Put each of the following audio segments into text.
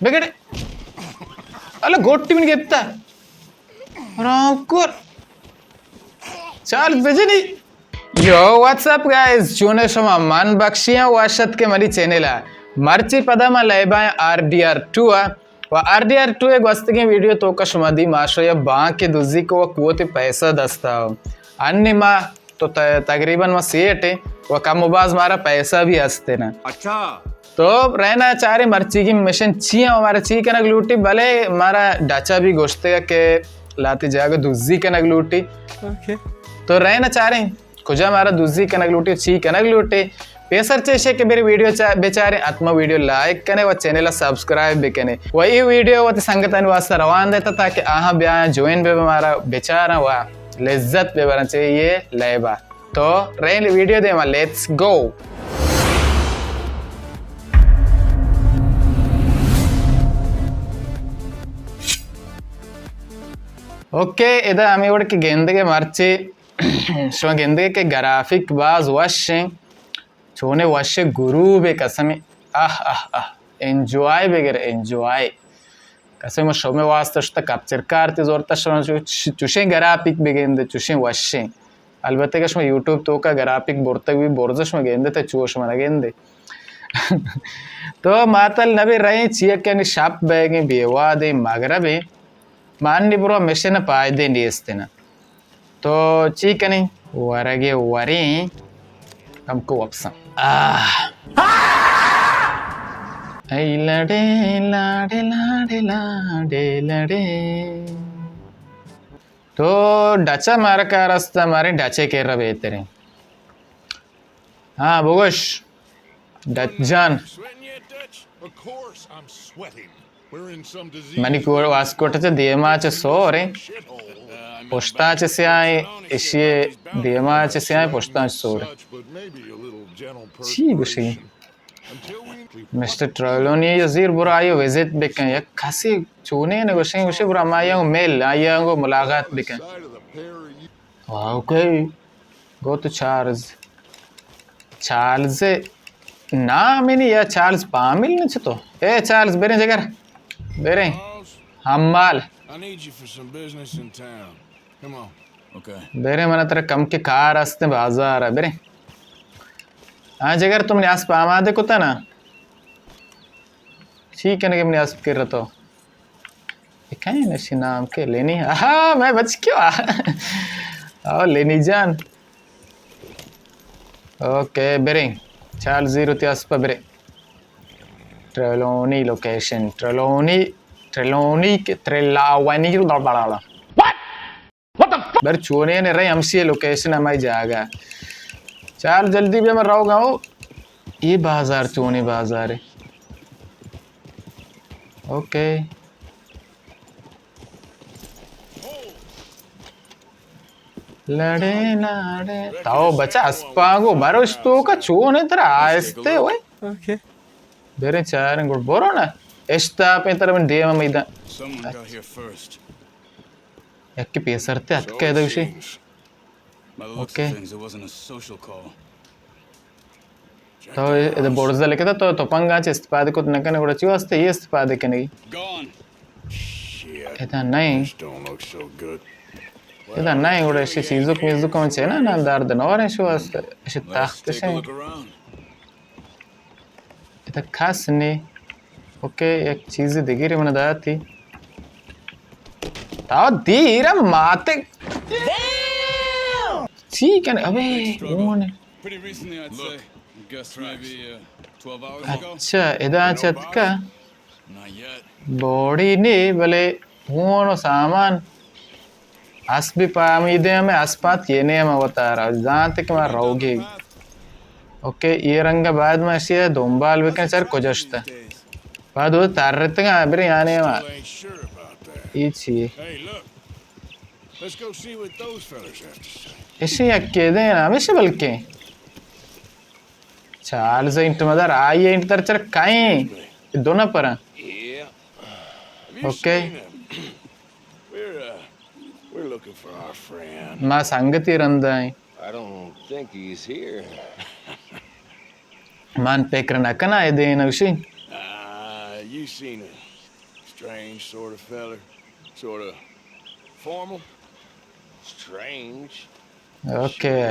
بگڑے. اللہ گوٹی من گپتا. رام کور. چال بجنی. یو، واٹس اپ گائز، چونے شما؟ من بخشی آں، وش اتکے منی چینل ءَ. مرچی پدا ما لیب ءَ آر ڈی آر ٹو ءَ، و آر ڈی آر ٹو ءِ گوستگیں ویڈیو توکا شما دی ما شو یا بانک دزی کو و قوت پیسہ دستا. انی ما تو ت-، تقریباً ما سیٹ ہیں و کم و باز مارا پیسہ بھی ہستے نا. اچھا. تو رہنا چاریں مرچیگی مشن چی ہیں، ہمارا چی کنگ لوٹی، بلے مارا ڈچا بھی گوشتے کہ لاتی جاگہ دزی کنگ لوٹی. اوکے. تو رہنا چاریں کجا مارا دزی کنگ لوٹی، چی کنگ لوٹی. پیسر چیشے کہ میری ویڈیو چا-، بچاریں، حتما ویڈیو لائک کنے و چینل سبسکرائب بکنے و اے ویڈیو وتی سنگتانی واسطہ روان دیتا تاکہ آہاں بیاں جوائن بے مارا بچاراں و لذت ببراں چہ یہ لیبا. تو رین ویڈیو دیما، لیٹس گو. اوکے، ادا ہمیں وڑ کہ گندگے مرچی شما گندگے کہ گرافک باز وش ہیں، چونے وش گروب قسم. آہ آہ آہ، انجوائے بگر انجوائے. قسم شما واسطہ شتا کپچر کارتی زورتا شما چو-، چوشیں گرافک بگندے، چوشیں وشیں. البتہ کہ شما یوٹیوب توکا گرافک برتگ بی برز شما گندے تا چو شما نگندے. تو ماتل نبی رہی چیئے کہ نی شپ بیگیں بیوادیں مغربیں. ما انی برو مشن پائدے نیست نا. تو چی کنی؟ ورگے وریں کم کو وپساں. آہ. اے لڑے، لاڑے، لاڑے، لاڑے، لڑے. تو ڈچا مارا کار است، مارے ڈچے کر بہتریں. ہاں، بگوش. ڈچ جان. Sweating yet, Dutch? Of course I'm sweating. We're in some disease. منی کو-، واسکوٹ چہ دیما چہ سوریں. Shithole. پشتا چہ سیاہیں، اشی دیما چہ سیاہیں، پشتا چہ سوریں. Such, but maybe a little dental چی گوشی؟ Perspiration. Until we مسٹر ٹرولونی ءَ زیر برو آئی ءَ وزٹ بکن. یک کسی چونیں نہ گوشیں، گوشی برو ہمائی ءَ مل، آئی ءَ گوں ملاقات بکن. Side of the pair of you. Okay. Go to Charles. Charles نام ہی نہیں یا چارلز پامل نہیں چھ تو. اے چارلز، بریں جگر. بریں. حمال. I need you for some business in town. Come on. Okay. بریں، منا ترا کم کے کار ہستیں بازار ءَ. بریں. ہاں جگر، تم نے اسپ آمادے کتا نا؟ چی کنگے منی اسپ کر تو؟ اے کئے نشی نام کے لینی؟ آہا، میں بچ کیوں آ؟ او لینی جان. اوکے، بریں. چال زیرو تی اسپا بریں. ٹریلونی لوکیشن، ٹریلونی، ٹریلونی کے، ٹریلاونی، بلا بلا بلا. بر چونیں نے رہی ہمشی لوکیشن ہمائی جاگہ. چال جلدی بیا، من روگا ہوں. یہ بازار چونیں بازارے؟ اوکے. لڑے لڑے. تاو بچا اسپاگو بروش تو کا چونیں ترا آہستے ہوئے. اوکے. بریں چاریں گڑ برو نا. اشتاپیں ترا من دیما میدان. Someone got here first. یکے پیسر تے اتکہ ادا گوشی. اوکے. تو ادا برزا لکھتا، تو تپنگا چہ استفادہ کت نہ کنے، گڑا چی واسطے یہ استفادہ کنگی؟ ادا نہیں. ادا نہیں، گڑا اشی چیزک میزک ہم چے نا، نا درد نہ وریں شو واسطے. اشی تخت شے. ادا کس نی. اوکے، یک چیز دگری من داتی. تا دیر ماتے. چی کن؟ ابے، اون. اچھا، ادا چتکا. باڈی نی، بلے ہون و سامان. اسپی پامیدیں ہمیں اسپات یہ نیم وتارا زانت کہ ما روگی. اوکے، یہ رنگ بعد ما اشی دنبال بکن سر کجشت. بعد وہ ترتگا برے آنے ما. یہ چی؟ اشی یکی دیں ہمیشہ بلکیں. چارلز انت مدار، آئی انت در چر کئیں؟ دو نفر ہیں. اوکے. ما سنگتی رندا ہیں. من پکر نہ کنا اے دین اوشی. You seem a strange sort of feller. Sort of formal. Strange. Okay.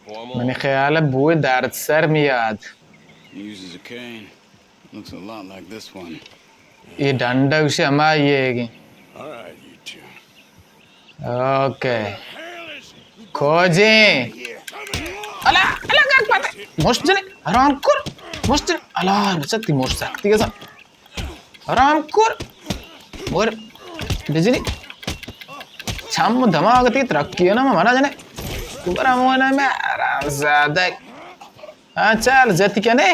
Formal. منی خیال ءَ بوئے درد سر میاد. Uses a cane. Looks a lot like this one. اے ڈنڈا گوشے ہما یے گی. All right, you two. Okay. کجے؟ الا، الا، گاک پاتے. مشت جنے، حرام کور. مشت جنے. الا، بچتی مشت سکتی کسا. حرام کور. اور بجلی. چم دماغ تی ترقی نا، منا جنے. اوپر ہم ہونا میں حرام زادہ. ہاں، چال، جتی کنے.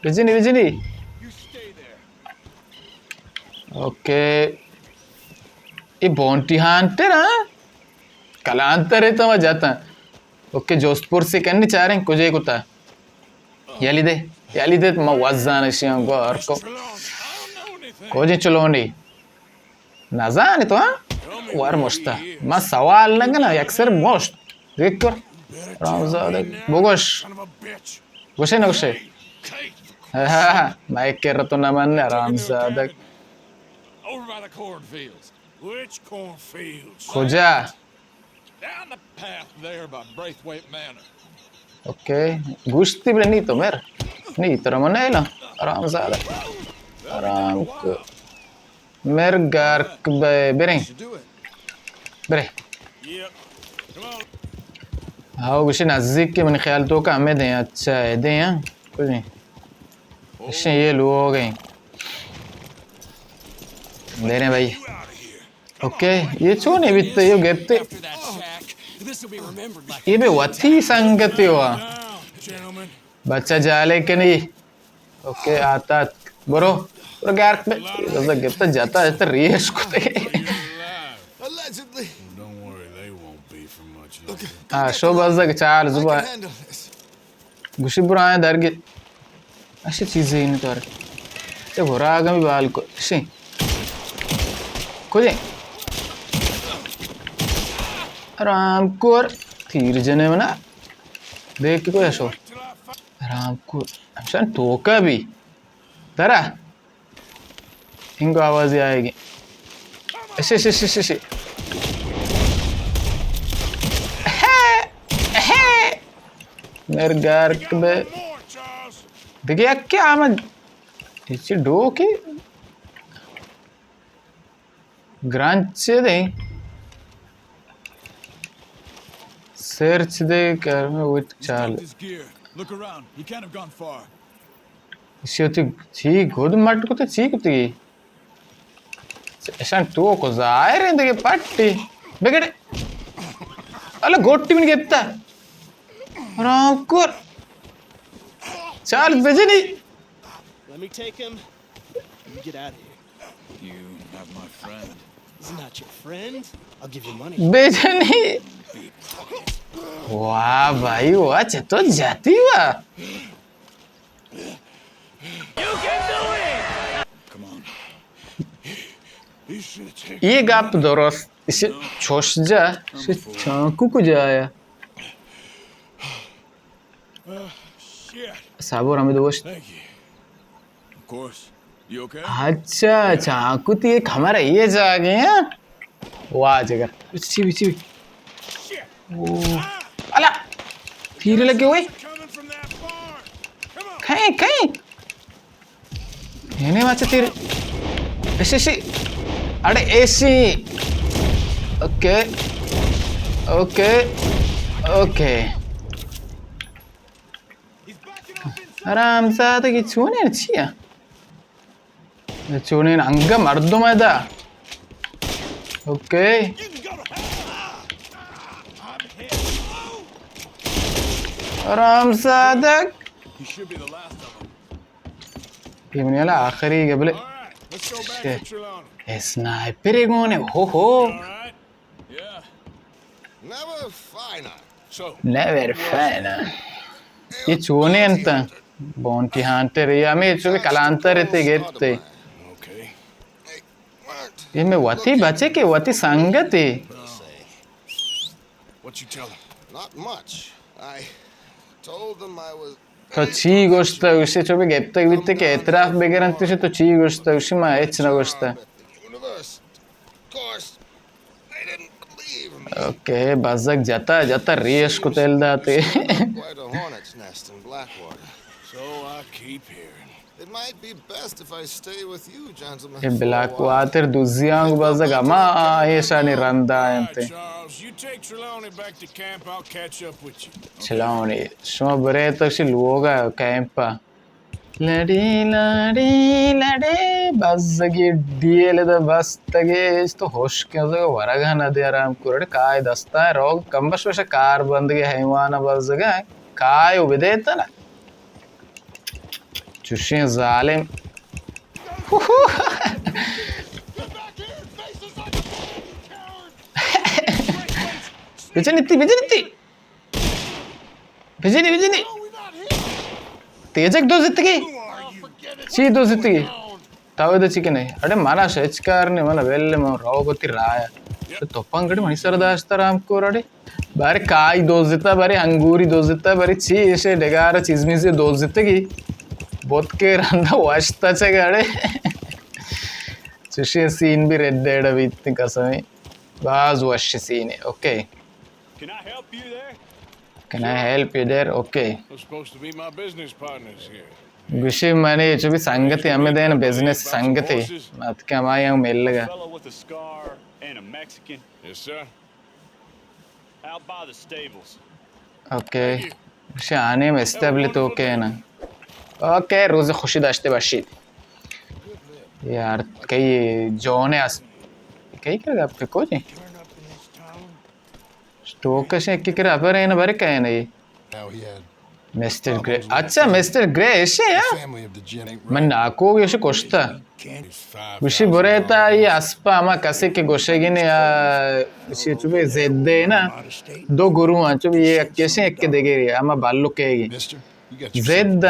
بجنی، بجنی. اوکے. اے باؤنٹی ہانٹر، ہاں؟ کلانتر ءَ تو ما جتاں. اوکے، جوست پرسے کنی چاریں کجے کتا. یلی دے، یلی دے، ما وزان اشیاں گار کو. کجے چلونی؟ نزانی تو، ہاں؟ ور مشتا. ما سوال نہ کنا، یک سر مشت. ذکر. رامزادہ. بگوش. گوشے نہ گوشے؟ ہاں، ہاں، ہاں. ما ایک کر تو نہ من، رامزادہ. Over by the cornfields. Which cornfields? کجا؟ Down the path there by Braithwaite Manor. Okay. گوشتی بلے نی تو مر. نی تو رمو نیلا. حرام زادہ. حرام کو. مر گارک بے، بریں. برے. ہاو، گوشی نزدیک کے من خیال تو کا ہمیں دیں. اچھا، اے دیں، ہاں. کچھ نہیں. اشیں یہ لوگ ہیں. بریں بھائی. اوکے، یہ چون ہے بیتے، یہ گپتے. یہ بے وتی سنگتی ہوا. بچہ جالے کنی. اوکے، آتات. برو. برو گار بے. بزگ گپتا جاتا، جاتا ریش کتے. ہاں، شو بزگ چار زبا. گوشی برو آئیں درگی. اشی چیزے اینی تو ارے. چہ براگ ہمی بال کو. اشی. کجے؟ حرام کور. تیر جنے منا. دیکھ کے کوئی اشو. حرام کور. ہمشان توکا بھی. درا. انگو آوازی آئے گی. اشی، اشی، اشی، اشی، اشی. اہے، اہے. مر گارک بے. دیگه یک که آمد. هیچی ڈوکی. گرانچ دے. سرچ دے کر میں ویٹ چال. He's dumped his gear. Look around. He can't have gone far. اشی وتی چی گد مٹ کتے، چی کتے؟ اشان تو کو ظاہر ہے دگہ پٹی. بگڑے. الا گوٹی من گپتا. حرام کور. چال بجنی. Let me take him. You get out of here. You have my friend. He's not your friend. I'll give you money. بجنی. واہ بھائی واہ، چطور جاتی واہ. اے گپ درست. اشی چوش جا، اشی چانکو کجایا؟ صبر ہمیں دوست. اچھا، چانکو تی ایک ہمارا یہ جاگے ہیں. واہ جگر. چی بھی، چی بھی. او. الا. تیر لگے ہوئے. کہیں، کہیں. یہ نہیں ماچا تیر. ایسی، ایسی. اڑے ایسی. اوکے. اوکے. اوکے. حرام زادگی چونیں چیا؟ چونیں انگہ مردم ادا. اوکے. حرام زادگ. یہ منی حالا آخری گبلے. اسنائپر گونے، ہو ہو. Never finer. So, never finer. یہ چونے انت؟ باؤنٹی ہانٹر، یہ ہمیں چونے کلانتر تے گپتے. Okay. یہ میں وتی بچے کے وتی سنگتے. What you tell him? Not much. I told him I was تو چی گوشتہ؟ گوشی چو بی گپتگ بیت کہ اعتراف بگرنت، گوشی تو چی گوشتہ؟ گوشی ما ہچ نہ گوشتہ۔ اوکے، بزگ جتا جتا ریش کو تیل داتے۔ اے بلیک واٹر دوزیاں گو بزگ ہما ایشانی رندا انت۔ چلونی، شما برے تو شی لوگا کیمپا۔ لڑی لڑی لڑی، بزگی ڈیل دا بستگی، تو ہوش کے ورگا نہ دے آرام کرڑ، کائے دستا روگ کمبش وش کار بندگی حیوان بزگا، کائے و بدے تنا۔ چوشیں ظالم۔ بجنتی، بجنتی۔ بجنی، بجنی۔ تیجک دو زتگی۔ چی دو زتگی؟ تاوی دو چی کنے؟ اڑے منا شچ کار نے، منا ویل، من رو گتی رایا۔ تو تپنگ گڑی منی سر داشت آرام کور اڑے۔ بارے کائی دوزتا، بارے انگوری دوزتا، بارے چی ایشے ڈگار چیز میزی دوزتگی۔ بوت کے رندا واشتا چہ گڑے۔ چوشیں سین بھی ریڈ ڈیڈ بیت قسمیں۔ باز وش سینے۔ Okay. Can I help you there? Can I help you there? Okay. We're supposed to be my business partners here. گوشی منی چو بھی سنگتی ہمیں دین بزنس سنگتی۔ مات کہ ہمائی ہم مل لگا۔ Fellow with a scar and a Mexican. Yes, sir. Out by the stables. Okay. گوشی آنیم استبل تو کینا۔ اوکے، روز خوشی داشتے باشید۔ یار، کئی جون اس، کئی کرگا پہ کو جی؟ ٹوکش اکی کرا پر این بر کئے نہیں۔ مسٹر گرے، اچھا، مسٹر گرے ایشے یا؟ من ناکو گوشی کشتا۔ گوشی برے تا یہ اسپا ہما کسی کہ گوشگی نے، آ، اسی چوبے زدے نا۔ دو گروہ ہیں، چوبے یہ یک کسی، یک دگری، ہما بالو کہے گی۔ زد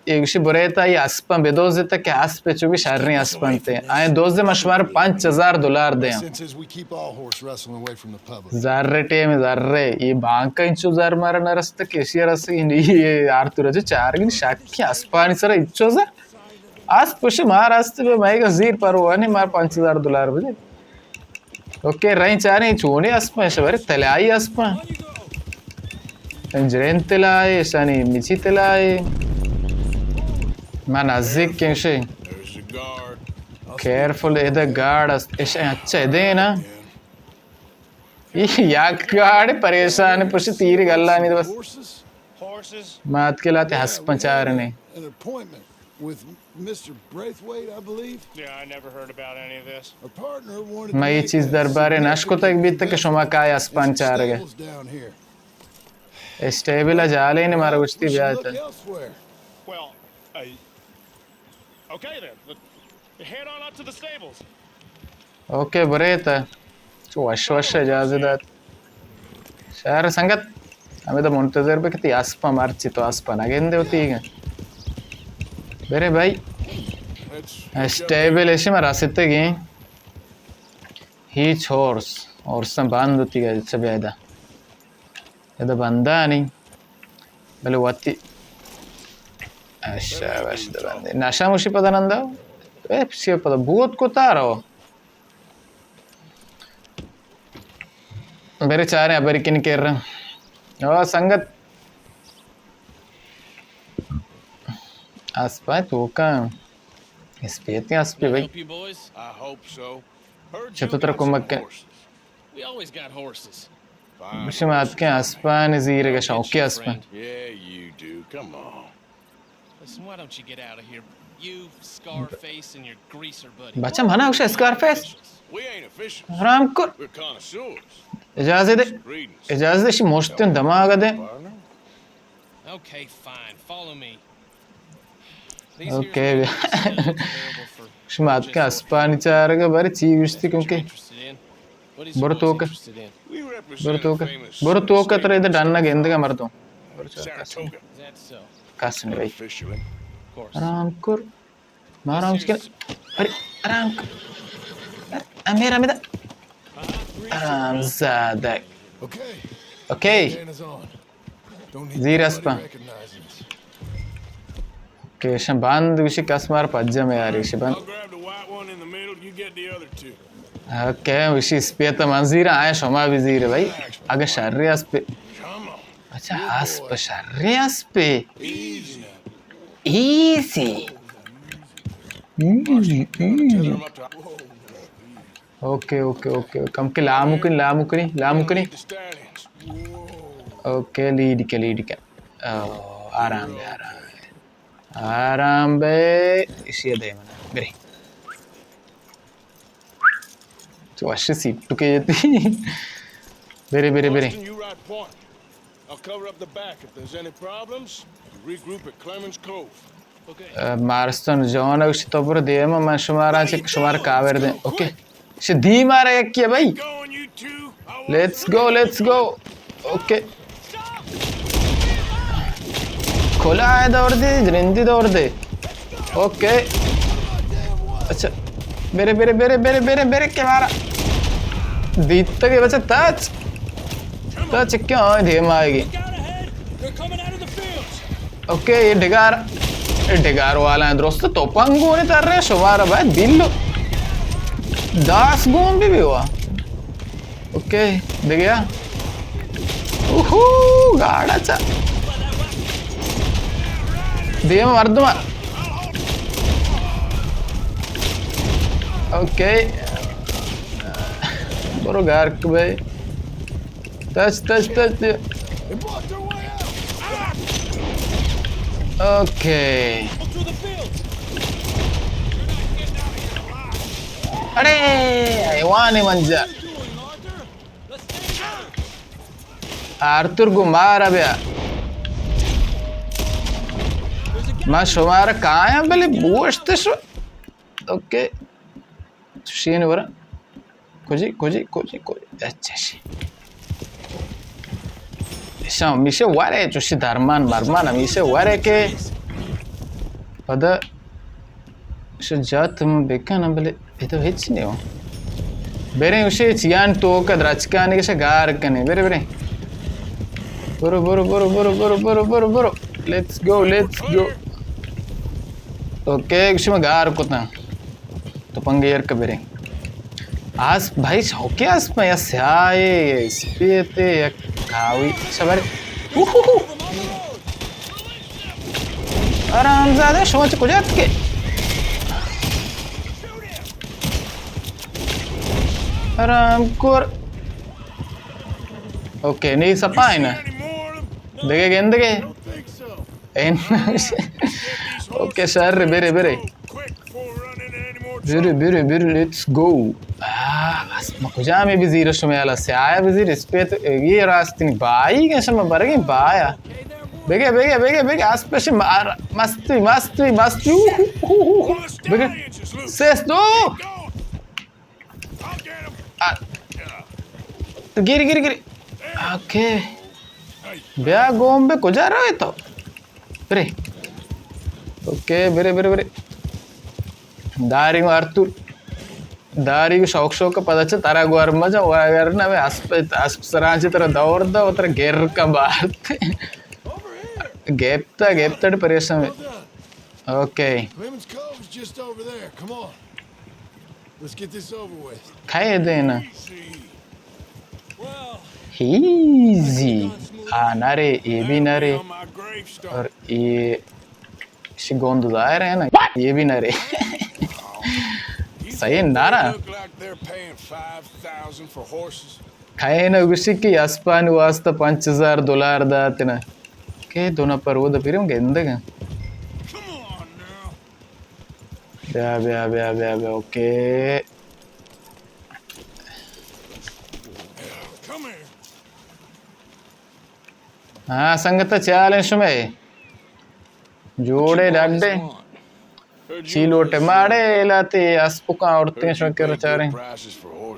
اے گوشی برے تا یہ اسپاں بدوزتا کہ اسپ چوبے شریں اسپاں تے۔ آئیں دوزے، من شمار پنچ ہزار دلار دیاں۔ زر ٹیم زر، یہ بانک انچو زر مارا نہ رستا کہ اشی رسگی، یہ آرتور جو چارگی شکی اسپانی سر انچو زر۔ اسپ پوشی مار است بے، مئے گا زیر پرواہ نہیں، مار پنچ ہزار دلار بدے۔ اوکے، رئیں چاریں چونیں اسپاں، اش بارے طلائی اسپاں۔ انجرین طلائی، اشانی مچی طلائی۔ من نزدیک کیں شے۔ کیئرفل، ادا گارڈ است۔ اش، اچھا، ادے نا۔ یک گارڈ پریشان، پشت تیر گلانی بس۔ مات کے لاتے اسپاں چارنے۔ With Mister Braithwaite, I believe. Yeah, I never heard about any of this. Her partner wanted to make a significant investment in the company. من یہ چیز دربارے نشکتگ بیت کہ شما کائے اسپان چارگے۔ Stables down here. اسٹیبل جالے نے مارا گوشتی بیا۔ Well, uh, okay then. Head on up to the stables. Okay, برے تا۔ چو وش وش اجازت دات۔ شہر سنگت، ہمیں تو منتظر بے کہ تی اسپا مرچی تو اسپا نہ گندے ہوتی گا۔ برے بھائی۔ اسٹیبل ایشی ما راستے گئے۔ ہیچ ہورس، ہورساں بند ہوتی گا، چہ بیدا۔ ادا بندانی، بلے وتی۔ اچھا، بس دا بندے۔ نشا موشی پدا نندا۔ اے، پسی پدا بوت کو تارو۔ برے چاریں ابری کن کر رہا۔ او سنگت۔ اسپا تو کا۔ اسپیتی اسپی بھائی۔ Can I help you boys? I hope so. Heard you got some horses. We always got horses. گوشی ما اتکیں اسپان زیرگ ءَ شوقی اسپان۔ Yeah, you do. Come on. Listen, why don't you get out of here? You, Scarface, and your greaser buddy. بچہ منا گوشے اسکارفیس۔ We ain't officials. حرام کور۔ We're connoisseurs. اجازت دے۔ Greetings. اجازت دے، شی مشتن دماغ دے۔ Partner? Okay, fine. Follow me. Okay. شما اتکا اسپانی چارگا بارے چی گوشتی کیونکہ برو توکا۔ برو توکا۔ برو توکا، ترا ادھر ڈنّا گندگا مردم۔ کس نہیں بھائی۔ آرام کر۔ ما آرام کر۔ ارے آرام کر۔ امیر امیر۔ آرام زادہ۔ اوکے۔ زیر اسپاں۔ کہ ایشاں بند گوشی، کس مار پجہ میاری، ایشی بند۔ I'll grab the white one in the middle, you get the other two. Okay, ایشی اسپیت منزیر آئے، شما بزیر بھائی۔ اگہ شر اسپے۔ اچھا، اسپ شر اسپے۔ Easy. Easy. Easy. Okay, okay, okay. کم کے لامو کنی، لامو کنی، لامو کنی۔ اوکے، لیڈ کے، لیڈ کے۔ او، آرام بے، آرام بے۔ آرام بے، ایشی دے منا۔ برے۔ تو وش سیٹ ٹکے جتی۔ برے، برے، برے۔ Austin, you ride point. I'll cover up the back. If there's any problems, you regroup at Clemens Cove. مارستون جون ءَ گوشت، تو برو دیم ءَ، من شمارا چہ شمارا کاور دیں۔ اوکے۔ شہ دیم ءَ را یکی ءَ بھائی۔ Let's go, let's go. Okay. کلا ءَ دور دے، جنندی دور دے۔ اوکے۔ اچھا۔ برے، برے، برے، برے، برے، برے، کہ مارا۔ دیتگے بچہ تچ۔ تچ کیا آئیں دیم آئے گی۔ اوکے، اے ڈگار، اے ڈگار والا ایں درست، تپنگ گون ایں ترے، شمارا باید بلو۔ داس گون بی بی وا۔ اوکے، دگہ۔ اوہو، گاڑا چا۔ دیم مردم۔ اوکے۔ برو گارک بے۔ تچ، تچ، تچ۔ اوکے۔ اڑے، حیوان منجا۔ آرتور گو مارا بیا۔ ما شمارا کایاں بلے بوشت شو۔ اوکے۔ چوشی نہ ورا۔ کجی، کجی، کجی، کجی۔ اچھا شی۔ ایشاں ہمیشہ ورے، چوشی درمان مرمان ہمیشہ ورے کہ پدا ایشاں جات من بکناں، بلے ادا ہچ نہ ہو۔ بریں گوشے چیان توک درچکانی گوشے گار کنے۔ برے، برے۔ برو، برو، برو۔ Let's go, let's go. Okay, گوشے من گار کتاں۔ تپنگ ایر کہ بریں۔ آس بھائی شوقی آس میں یا سیاہ ہے، یا اسپیت ہے، یا کاوی۔ اچھا برے۔ اوہو۔ آرام زیادہ شما چہ کجا اتکے؟ آرام کور۔ اوکے، نہیں سپا ہے نا۔ دگہ گندگے۔ این۔ اوکے، شر، برے، برے۔ برے، برے، برے، لیٹس گو۔ آہ، بس، ما کجا میں بزیر شما یالا، سیاہ بزیر، اسپیت، یہ راستنی بائی کہ شما برگیں بایا۔ بگے، بگے، بگے، بگے، اسپ شما مار، مستی، مستی، مستی۔ اوہ، اوہ، اوہ، اوہ۔ بگے۔ سیس دو۔ آ، گیر، گیر، گیر۔ اوکے۔ بیا گوم بے، کجا روئے تو؟ برے۔ اوکے، برے، برے، برے۔ داری گو آرتور۔ داری گو شوق شوق پدا چہ ترا گور مجا، و اگر نہ میں اسپ، اسپ سرانچے ترا دور دا، و ترا گر کا بارت۔ گیپتا، گیپتا پریشان میں۔ Okay. Clemens Cove's just over there. Come on. Let's get this over with. کھائے دینا۔ ایزی۔ آ نہ رے، اے بھی نہ رے۔ اور اے شی گوند ظاہر ہے نا، اے بھی نہ رے۔ صحیح نہ رہا۔ کھائے نہ گوشی کہ اسپانی واسطہ پنچ ہزار دلار دات نا۔ کہ دو نفر وہ دپیرم گندگا۔ بیا، بیا، بیا، بیا، بیا، اوکے۔ ہاں، سنگت، چے حال ہیں شمے؟ جوڑے ڈاڈے؟ چی لوٹے ماڑے علاتے اسپکاں عورتیں شمے کر چاریں۔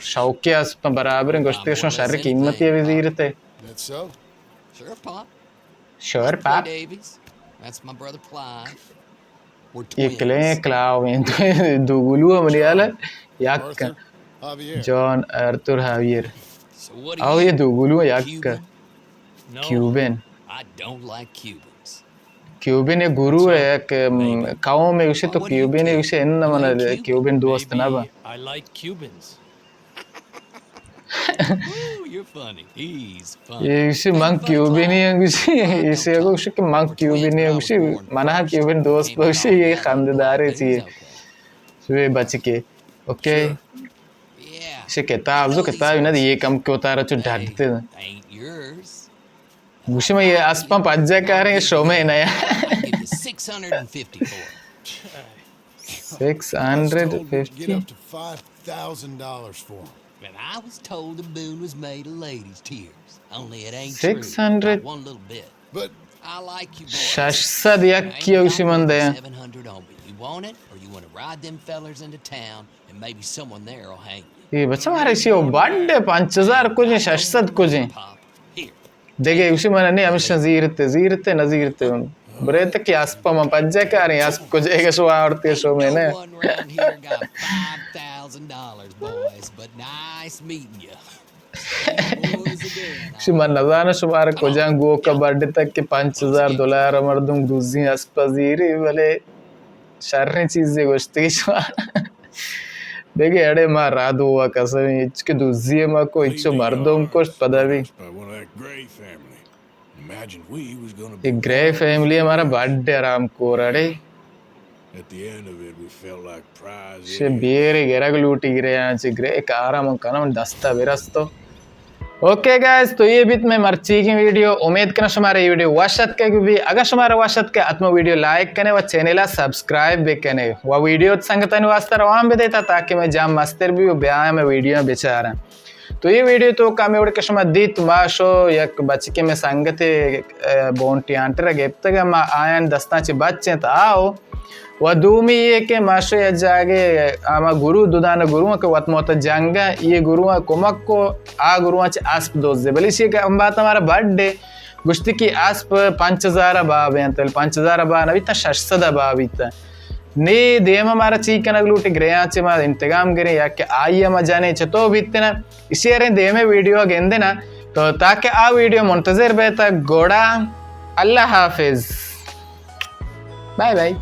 شوقی اسپاں برابر ہیں، گوشتے شمے شر قیمتی بھی زیرتے۔ Sure, Pop. That's my brother Clive. We're twins. یہ کلیں کلاو ہیں، دو گلو منی حال ہے، یک جان آرتھر ہاویئر۔ So what are you, یہ دو گلو یک Cuban? No, Cuban. I don't like Cubans. Cuban ءِ گرو ءِ یک، ام، قوم ءِ گوشے تو کیوبن ءِ گوشے، اناں من کیوبن دوست نہ باں۔ I like Cubans. Ooh, you're funny. He's funny. اے گوشے من کیوبنی آں گوشے، ایشی ءَ گوشے کہ من کیوبنی آں گوشے، منا کیوبن دوست بوشے، اے خندہ داریں چیزے۔ شوے بچکے۔ اوکے۔ ایشی کتاب، زو کتاب نہ دی، اے کم کہ وتارا چو ڈڈتے۔ گوشی من اے اسپاں پجا کاریں، شومیں نیا۔ Six hundred and fifty for it. Six hundred fifty. Get up to five thousand dollars for him. And I was told the moon was made of ladies' tears. Only it ain't true. Six hundred. Not one little bit. But I like you boys. شش سد یکی اوشی من دے۔ Seven hundred on me. You want it, or you want to ride them fellers into town, and maybe someone there will hang you. اے بچہ مارا ایشی او بڈ پنچ ہزار کجیں، شش سد کجیں۔ Here. دگہ ایشی من نے ہمیشہ زیرتے، زیرتے، نہ زیرتے۔ برے تک کہ اسپ من پجا کاریں، اسپ کجے گا شو آورتے شو میں نے۔ No one around here got five thousand dollars, boys, but nice meeting you. شما نزانو شمارا کجام گوکا بڈتگ کہ پنچ ہزار دلار مردم دوزی اسپا زیری، بلے شریں چیزے گوشتگی شما۔ بگے اڑے ما رادو وا قسم، ہچ کہ دوزی ما کو ہچو مردم کشت پدا بھی۔ Imagine we was gonna be اے گرے فیملی ہمارا بڈ حرام کور اڑے۔ At the end of it, we felt like prize. شے بیرے گرگ لوٹی گرے آں چے گرے کارا من کنم دستا برستو۔ اوکے گائز، تو اے بیت مئے مرچیگیں ویڈیو۔ امید کناں شمارا اے ویڈیو وش اتکگ بی۔ اگاں شمارا وش اتکگ، حتما ویڈیو لائک کنے و چینل ءَ سبسکرائب بکنے و ویڈیو سنگتانی واسطہ روان بدیتا تاکہ مئے جام مستر بی و بیاں مئے ویڈیو بچاراں۔ تو اے ویڈیو توکا ہمے وڑ کہ شما دیت، ما شو یک بچکے مئے سنگتے، ءَ، بونٹی ہنٹر ءَ گپتگ، ما آیان دستاں چہ بچینت آؤ۔ و دومی اے کہ ما شو یک جاگے، آ، ما گرو، دو دانہ گرو کہ وت موت جنگ ءَ، اے گرو کمک کو، آ گرو چہ اسپ دوزے۔ بلے ایشی کہ ہم بات ہمارا بڈ ہے، گوشتی کہ اسپ پنچ ہزار با بینت، بلے پنچ ہزار با نہ بیتا، شش سد با بیتا۔ نی دیم مارا چی کنگ لوٹی، گریاں چہ ما انتقام گریں یا کہ آئی ما جانے چتو بیتنا۔ اسی ارے دیمے ویڈیو گندنا، تو تاکہ آ ویڈیو منتظر بیتا۔ گوڑا اللہ حافظ، بائے بائے۔